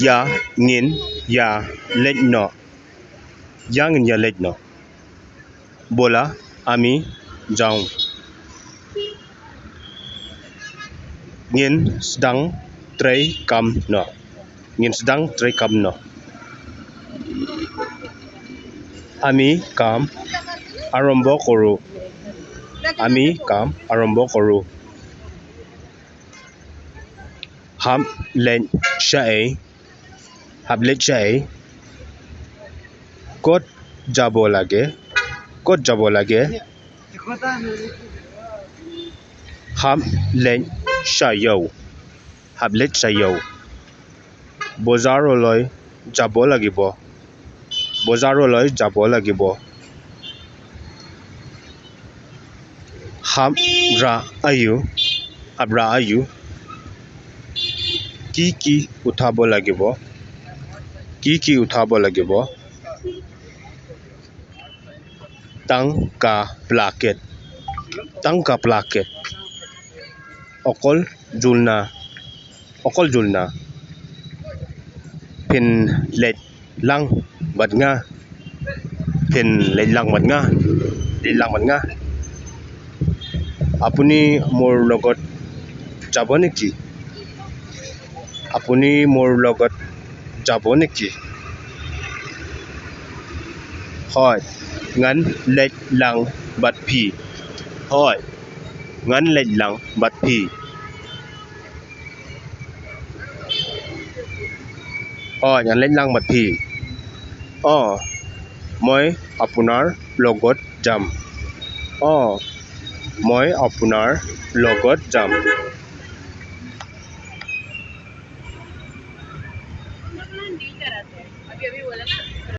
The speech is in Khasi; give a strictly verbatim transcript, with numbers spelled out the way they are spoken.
Ïa ngin ïa leit noh. Ïa ngin ïa leit noh. Bola, আমি যাওঁ. Ngin sdang trei kam noh. Ngin sdang trei kam noh. আমি কাম আৰম্ভ কৰোঁ. আমি কাম আৰম্ভ কৰোঁ. Hap leit shaei. Hap leit shaei. ক'ত যাব লাগে? ক'ত যাব লাগে? Hap leit sha ïew. Hap leit sha ïew. বজাৰলৈ যাব লাগিব. বজাৰলৈ যাব লাগিব. Hap rah ayu. Hap rah ayu. কি কি উঠাব লাগিব? কি কি উঠাব লাগিব? Tang ka plaket. Tang ka plaket. অকল ঝুলনা. অকল ঝুলনা. Phin leit lang bad nga. Phin leit lang bad nga. Leit lang bad nga. আপুনি মোৰ লগত যাব নেকি? আপুনি মোৰ লগত যাব নেকি? Hooid, ngan leit lang bad phi. Hooid, ngan leit lang bad phi. Hooid, ngan leit lang bad phi. অ, মই আপোনাৰ লগত যাম. অ, মই আপোনাৰ লগত যাম.